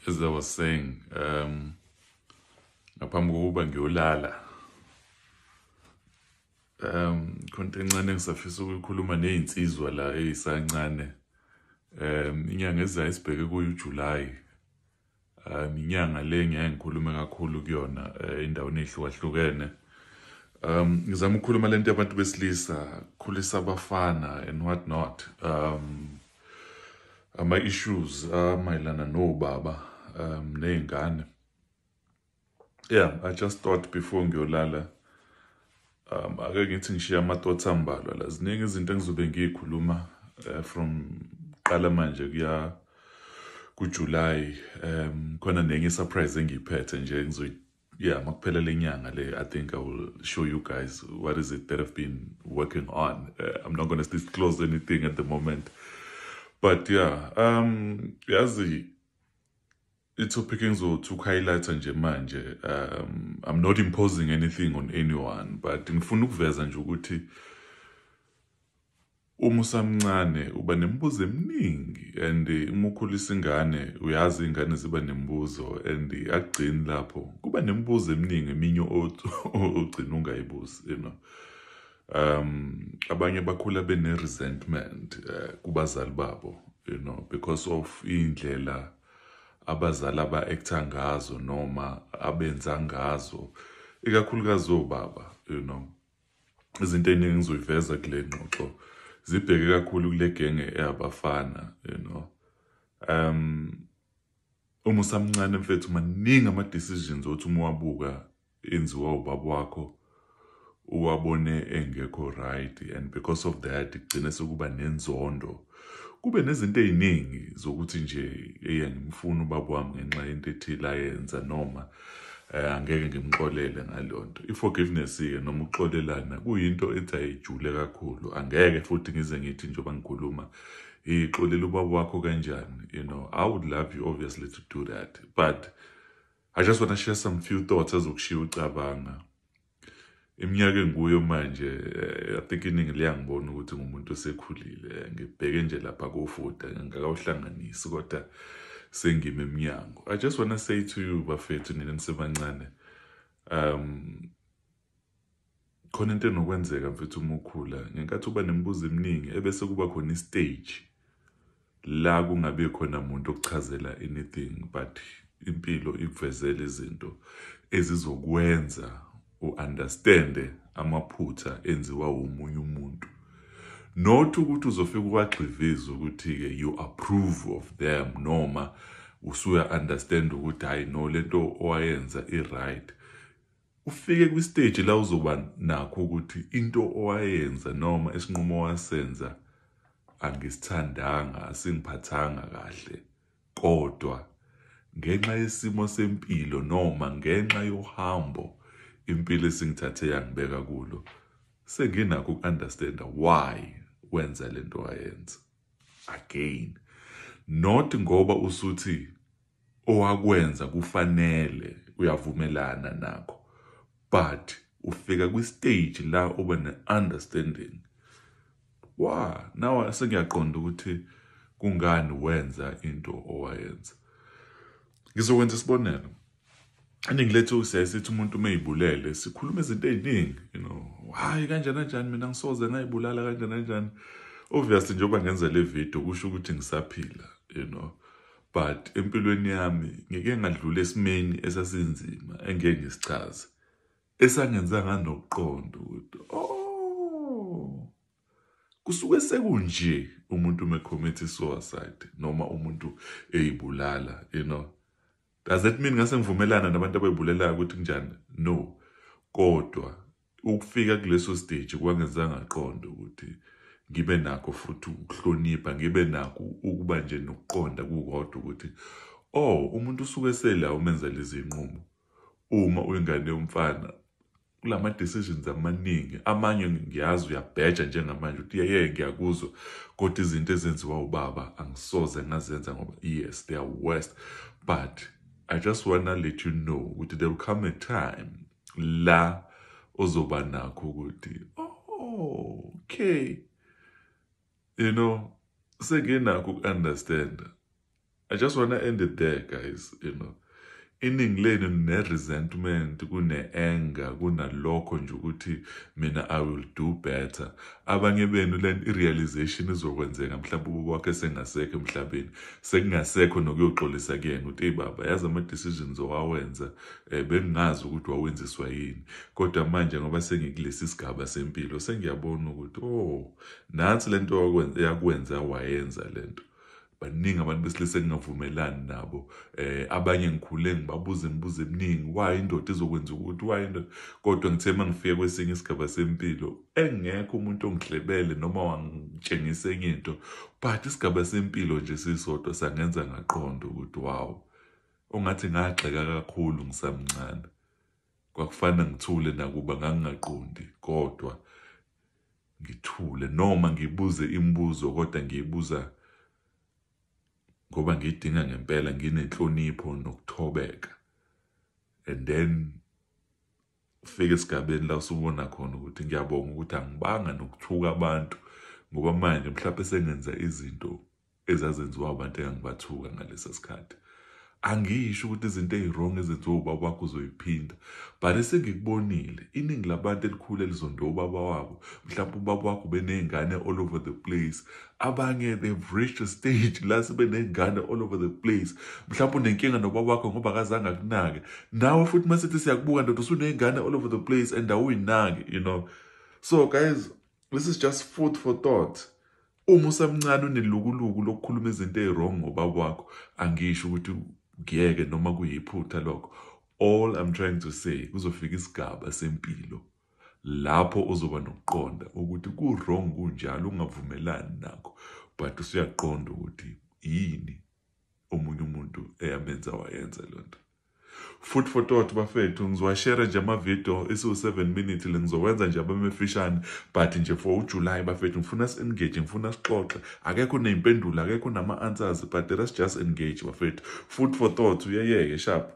As I was saying, ngaphambi kokuba ngiyolala, khona encane engisafisa ukuyikhuluma nezinsizwa la ezisancane. Inyanga ezayo sibheke kuyo uJuly. Inyanga le ngeke ngikhulume kakhulu kuyona endaweni ezihlukahlukene. Ngizama ukukhuluma lento yabantu besilisa, khulisa abafana and what not. Ama issues amayelana nobaba nezingane. Yeah, I just thought before ngiyolala, ake ngithi ngishiya ama thoughts ambalwa la. Ziningi izinto engizobe ngiyikhuluma from qala manje kuya kuJuly. Khona nenye surprise engiyiphethe nje ngizoyi, yeah, makuphela lenyanga le, I think I will show you guys what is it that I've been working on. I'm not going to disclose anything at the moment, but yeah, yazi i-topic engizothi uku-highlighta nje manje, I'm not imposing anything on anyone, but ngifuna ukuveza nje ukuthi uma usamncane uba nemibuzo eminingi, and uma ukhulisa ingane, uyazi ingane ziba nemibuzo, and akugcini lapho, kuba nemibuzo eminingi eminye ogcina ungayibuzi. Abanye bakhula bene resentment kubazali babo because of indlela abazali aba-acta ngazo noma abenza ngazo, ikakhulukazi obaba. Izinto eziningi engizoyiveza kule ngxoxo zibheke kakhulu kule genge eyabafana. Uma usamncane, mfethu, maningi ama-decisions othi uma wabuka enziwa ubaba wakho uwabone engekho right, and because of that kugcine sekuba nenzondo, kube nezinto ey'ningi zokuthi nje eye ngimfuna ubaba wami ngenxa yento ethile ayenza, noma angeke ngimxolele ngaleyo nto. I-forgiveness-ke noma ukuxolelana kuyinto ethi ayijule kakhulu. Angeke futhi ngize ngithi njengoba ngikhuluma, ixolela ubaba wakho kanjani. I would love you obviously to do that, but I just want to share some few thoughts ezokushiya ucabanga. Iminyaka enguyo manje, I think iningi liyangibona ukuthi ngumuntu osekhulile. Ngibheke nje lapha kofuda, ngingakawuhlanganisi, kodwa sengime eminyango. I just want to say to you, bafethu, nina nisebancane, khona into enokwenzeka, mfethu, uma ukhula, ngenkathi uba nemibuzo eminingi, ebese kuba khona i-stage la kungabi khona muntu okuchazela anything, but impilo ikuvezela izinto ezizokwenza u-understande amaphutha enziwa umunye umuntu, not ukuthi uzofika uwagxivize ukuthi-ke you approve of them, noma usuya-understand ukuthi hayi no, lento owayenza i-right. Ufike kwi-stage la uzoba nakho ukuthi into owayenza noma isinqumo owasenza angisithandanga, asingiphathanga kahle, kodwa ngenxa yesimo sempilo noma ngenxa yohambo impilo esingithathe yangibeka kulo, senginakho uku-understanda why wenza lento wayenza. Again, not ngoba usuthi owakwenza kufanele, uyavumelana nakho, but ufika kwi-stage la uba ne-understanding wa now sengiyaqonda ukuthi kungani wenza into owayenza. Ngizokwenza isibonelo. Iningi lethu siyaye sithi umuntu uma eyibulele, sikhuluma izinto ey'ningi, hayi, kanjani kanjani, mina ngisoze ngayibulala, kanjani kanjani. Obviously njengoba ngenza le video kusho ukuthi ngisaphila, but empilweni yami ngike ngadlula esimeni esasinzima engeke ngisichaze, esangenza nganokuqonda ukuthi oh, kusuke sekunje umuntu uma commit suicide noma umuntu eyibulala. Does that mean ngase ngivumelana nabantu abayibulalayo ukuthi kunjani? No, kodwa ukufika kuleso stage kwangenza ngaqonda ukuthi ngibe nakho futhi ukuhlonipha, ngibe nakho ukuba nje nokuqonda kukodwa ukuthi oh, umuntu usuke sela umenza lezi zinqumo. Uma uyingane yomfana, kulama decisions amaningi, amanye ngiyazi uyabheja njengamanje ukuthi yeye, ngiyakuzwa, kodwa izinto ezenziwa ubaba angisoze ngazenza ngoba yes, they are worst. But I just wanna let you know ukuthi there will come a time la ozoba nakho ukuthi oh, okay, senginakho uku-understand. I just want to end it there, guys. Iningi lenu ne-resentment, kune-anger, kunalokho nje ukuthi mina I will do better. Abanye benu le i-realization izokwenzeka mhlawumbe ubaba wakhe sengasekho emhlabeni, sekungasekho nokuyoxolisa kuyena ukuthi, "Hey baba, yazi ama-decisions owawenza, bengingazi ukuthi wawenziswa yini, kodwa manje ngoba sengikulesi sigaba sempilo sengiyabona ukuthi oh, nansi lento yakwenza wayenza lento." Baningi abantu besilisa engingavumelani nabo. Abanye ngikhule ngibabuza imibuzo eminingi, why indoda izokwenza ukuthi, why indoda, kodwa ngithe mangifika kwesinye isigaba sempilo engekho umuntu ongihlebele noma wangitshengisa enye into, but isigaba sempilo nje sisodwa sangenza ngaqonda ukuthi wow, ongathi ngagxeka kakhulu ngisamncane, kwakufana ngithule nakuba ngangingaqondi, kodwa ngithule noma ngibuze imibuzo, kodwa ngiyibuza ngoba ngiyidinga ngempela, nginenhlonipho nokuthobeka. And then ufike esigabeni la usubona khona ukuthi ngiyabonga ukuthi angibanga nokuthuka abantu, ngoba manje mhlawumbe sengenza izinto ezazenziwa abantu engangibathuka ngalesa sikhathi. Angisho ukuthi izinto eziwrong ezenziwa ubaba wakho uzoyiphinda, but esengikubonile, iningi labantu elikhulu elizonde ubaba wabo, mhlawumbe ubaba wakho beney'ngane all over the place. Abanye, they've reached a stage la sebeney'ngane all over the place. Mhlawumbe unenkinga nobaba wakho ngoba akazange akunake nawe, futhi masithi siyakubuka, ndoda, usuney'ngane all over the place and awuyinaki. So guys, this is just food for thought. Uma usamncane unelukuluku lokukhuluma izinto eziwrong ngobaba wakho, angisho ukuthi ngiyeke noma kuyiphutha lokho. All I'm trying to say, kuzofika isigaba sempilo lapho uzoba nokuqonda ukuthi ku-wrong kunjalo, ungavumelani nakho, but usuyaqonda ukuthi yini omunye umuntu eyamenza wayenza loo nto. Food for thought, bafethu. Ngizowashare nje amavidiyo isiwu-7 minutes le, ngizowenza nje abamefishane, but nje for uJuly, bafethu, ngifuna si-engage, ngifuna sixoxe. Akekho ney'mpendulo, akekho nama-answers, but let's just engage, bafethu. Food for thought. Uyeyeke sharp.